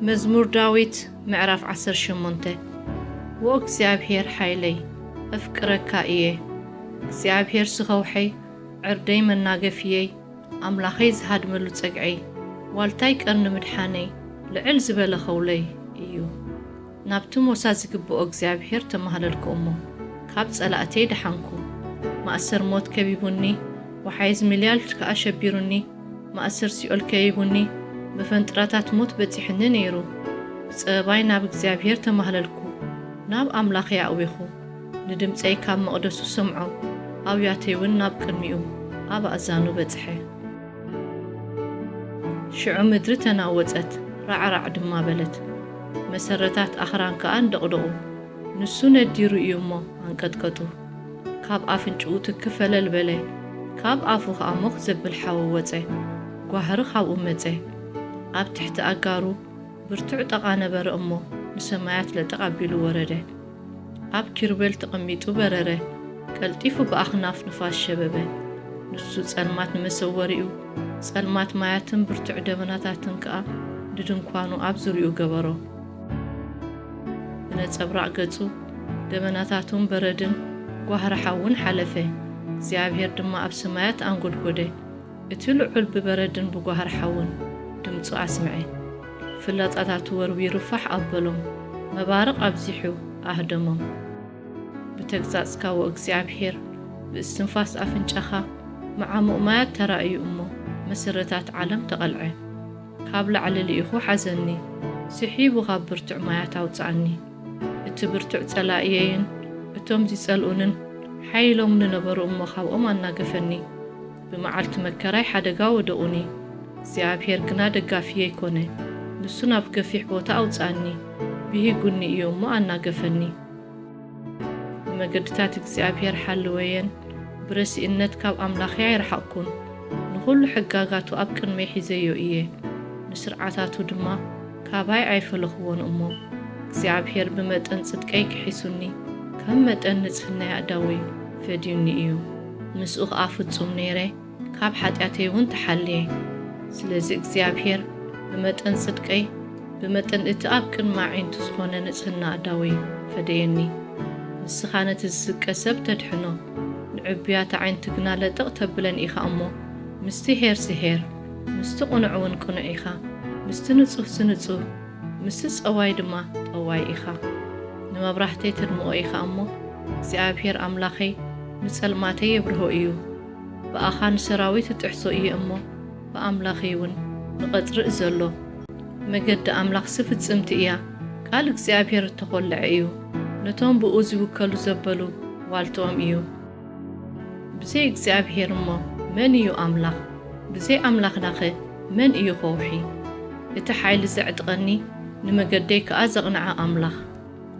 መዝሙር ዳዊት ምዕራፍ ዓሰርተ ሸሞንተ። ዎ እግዚኣብሔር ሓይለይ፣ እፍቅረካ እየ። እግዚኣብሔር ስኸውሐይ፣ ዕርደይ መናገፍየይ፣ ኣምላኸይ ዝሃድመሉ ጸግዐይ፣ ዋልታይ ቀርኒ ምድሓነይ፣ ልዕል ዝበለ ኸውለይ እዩ። ናብቲ ሞሳ ዝግብኦ እግዚኣብሔር ተማህለልኩ እሞ፣ ካብ ጸላእተይ ደሓንኩ። ማእሰር ሞት ከቢቡኒ፣ ወሓይዝ ሚልያልድ ከኣ ሸቢሩኒ፣ ማእሰር ሲኦል ከቢቡኒ፣ መፈንጥራታት ሞት በጺሑኒ ነይሩ። ብጸበባይ ናብ እግዚኣብሔር ተማህለልኩ፣ ናብ ኣምላኸይ ኣእዊኹ። ንድምጸይ ካብ መቕደሱ ሰምዖ፣ ኣውያተይ እውን ናብ ቅድሚኡ ኣብ ኣእዛኑ በጽሐ። ሽዑ ምድሪ ተናወጸት፣ ራዕራዕ ድማ በለት። መሰረታት ኣኽራን ከኣ እንደቕደቑ። ንሱ ነዲሩ እዩ እሞ ኣንቀጥቀጡ። ካብ ኣፍንጭኡ ትኪ ፈለል በለ፣ ካብ ኣፉ ኸኣ ሞኽ ዘብል ሓዊ ወጸ። ጓህሪ ካብኡ መጸ። ኣብ ትሕቲ ኣጋሩ ብርቱዕ ጠቓ ነበረ እሞ፣ ንሰማያት ለጠቕ ኣቢሉ ወረደ። ኣብ ኪሩቤል ተቐሚጡ በረረ፣ ቀልጢፉ ብኣኽናፍ ንፋስ ሸበበ። ንሱ ጸልማት ንመሰወሪኡ፣ ጸልማት ማያትን ብርቱዕ ደበናታትን ከኣ ንድንኳኑ ኣብ ዙርያኡ ገበሮ። ብነጸብራቕ ገጹ ደበናታቱን በረድን ጓህሪ ሓውን ሓለፈ። እግዚኣብሔር ድማ ኣብ ሰማያት ኣንጎድጎደ። እቲ ልዑል ብበረድን ብጓህሪ ሓውን ድምጹ ኣስምዐ። ፍላጻታቱ ወርዊሩ ፋሕ ኣበሎም፣ መባርቕ ኣብዚሑ ኣህደሞም። ብተግሳጽካ ዎ እግዚኣብሔር፣ ብእስትንፋስ ኣፍንጫኻ መዓሙቕ ማያት ተራእዩ እሞ፣ መሰረታት ዓለም ተቐልዐ። ካብ ላዕሊ ልኢኹ ሓዘኒ፣ ስሒቡ ኻብ ብርቱዕ ማያት ኣውጽኣኒ። እቲ ብርቱዕ ጸላእየይን እቶም ዚጸልኡንን ሓይሎም ንነበሩ እሞ ኻብኦም ኣናገፈኒ። ብመዓልቲ መከራይ ሓደጋ ወደቑኒ፣ እግዚኣብሔር ግና ደጋፊየይ ኮነ። ንሱ ናብ ገፊሕ ቦታ ኣውጽኣኒ፣ ብሂጉኒ እዩ እሞ ኣናገፈኒ። ንመገድታት እግዚኣብሔር ሓለወየን፣ ብረሲእነት ካብ ኣምላኸይ ኣይረሓቕኩን። ንኹሉ ሕጋጋቱ ኣብ ቅድመይ ሒዘዮ እየ፣ ንስርዓታቱ ድማ ካባይ ኣይፈለኽዎን እሞ። እግዚኣብሔር ብመጠን ጽድቀይ ክሒሱኒ፣ ከም መጠን ንጽህናይ ኣእዳወይ ፈድዩኒ እዩ። ምስኡ ኸኣ ፍጹም ነይረ፣ ካብ ሓጢኣተይ እውን ተሓልየ። ስለዚ እግዚኣብሔር ብመጠን ጽድቀይ፣ ብመጠን እቲ ኣብ ቅድሚ ኣዒንቱ ዝኾነ ንጽህና ኣእዳወይ ፈደየኒ። ንስኻ ነቲ ዝስቀ ሰብ ተድሕኖ፣ ንዕቡያት ኣዒንቲ ግና ለጠቕ ተብለን ኢኻ እሞ፣ ምስቲ ኄርሲ ኄር፣ ምስቲ ቅኑዕ እውን ቅኑዕ ኢኻ፣ ምስቲ ንጹህሲ ንጹህ፣ ምስቲ ጸዋይ ድማ ጠዋይ ኢኻ። ንመብራህተይ ተድምቖ ኢኻ እሞ፣ እግዚኣብሔር ኣምላኸይ ንጸልማተይ የብርሆ እዩ። ብኣኻ ንሰራዊት እጥሕሶ እየ እሞ፣ ብኣምላኸይ እውን ንቐጽሪ እዘሎ። መገዲ ኣምላኽሲ ፍጽምቲ እያ፣ ቃል እግዚኣብሔር እተኾልዐ እዩ። ነቶም ብኡ ዝውከሉ ዘበሉ ዋልትኦም እዩ። ብዘይ እግዚኣብሔር እሞ መን እዩ ኣምላኽ? ብዘይ ኣምላኽናኸ መን እዩ ኸውሒ? እቲ ሓይሊ ዘዕጥቐኒ፣ ንመገደይ ከኣ ዘቕንዐ ኣምላኽ።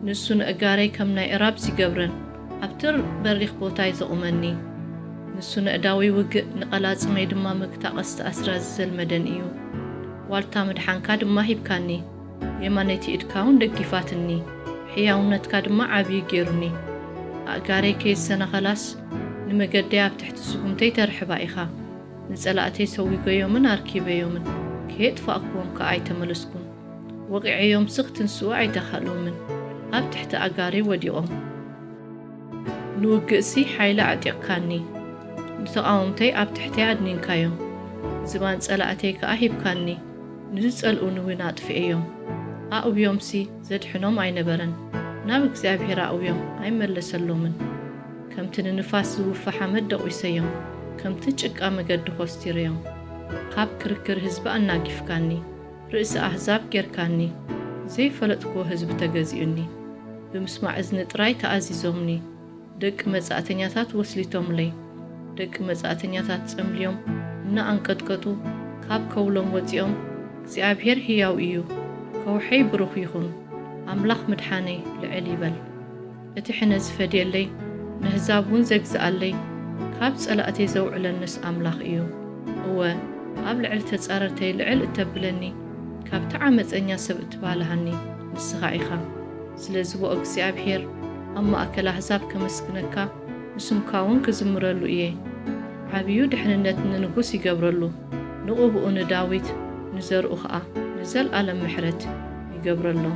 ንሱ ንእጋረይ ከም ናይ እራብ ዚገብረን፣ ኣብቲ በሪኽ ቦታይ ዘቑመኒ። ንሱ ነእዳወይ ውግእ፣ ንቐላጽመይ ድማ መግታ ቀስቲ ኣስራዚ ዘልመደን እዩ። ዋልታ ምድሓንካ ድማ ሂብካኒ፣ የማነይቲ ኢድካ እውን ደጊፋትኒ፣ ሕያውነትካ ድማ ዓብዪ ገይሩኒ። ኣእጋረይ ከይሰናኸላስ፣ ንመገደይ ኣብ ትሕቲ ስጉምተይ ተርሕባ ኢኻ። ንጸላእተይ ሰጒገዮምን ኣርኪበዮምን፣ ከየጥፋእክዎም ከኣ ኣይተመለስኩን። ወቒዐዮምሲ ክትንስኡ ኣይተኻእሎምን፣ ኣብ ትሕቲ ኣጋረይ ወዲቖም። ንውግእሲ ሓይሊ ኣዕጢቕካኒ፣ ንተቓወምተይ ኣብ ትሕተይ ኣድኒንካዮም። ዝባን ጸላእተይ ከኣ ሂብካኒ፣ ንዝጸልኡኒ እውን ኣጥፍኤዮም። ኣእውዮምሲ ዘድሕኖም ኣይነበረን፣ ናብ እግዚኣብሔር ኣእውዮም ኣይመለሰሎምን። ከምቲ ንንፋስ ዝውፊ ሓመድ ደቒሰዮም፣ ከምቲ ጭቃ መገዲ ኾስቲረዮም። ካብ ክርክር ህዝቢ ኣናጊፍካኒ፣ ርእሲ ኣህዛብ ጌርካኒ፣ ዘይፈለጥክዎ ህዝቢ ተገዚኡኒ። ብምስማዕ እዝኒ ጥራይ ተኣዚዞምኒ፣ ደቂ መጻእተኛታት ወስሊቶምለይ። ደቂ መጻእተኛታት ጸምልዮም እናኣንቀጥቀጡ ካብ ከውሎም ወጺኦም፣ እግዚኣብሔር ህያው እዩ፣ ከውሐይ ብሩኽ ይኹን፣ ኣምላኽ ምድሓነይ ልዕል ይበል። እቲ ሕነ ዝፈድየለይ፣ ነህዛብ እውን ዘግዝኣለይ፣ ካብ ጸላእተይ ዘውዕለንስ ኣምላኽ እዩ። እወ፣ ኣብ ልዕሊ ተጻረርተይ ልዕል እተብለኒ፣ ካብቲ ዓመጸኛ ሰብ እትባልሃኒ ንስኻ ኢኻ። ስለዚ ዎ እግዚኣብሔር ኣብ ማእከል ኣህዛብ ከመስግነካ፣ ንስምካ እውን ክዝምረሉ እየ። ዓብዩ ድሕንነት ንንጉስ ይገብረሉ፣ ንቕብኡ ንዳዊት፣ ንዘርኡ ኸኣ ንዘልኣለም ምሕረት። ይገብረሎም።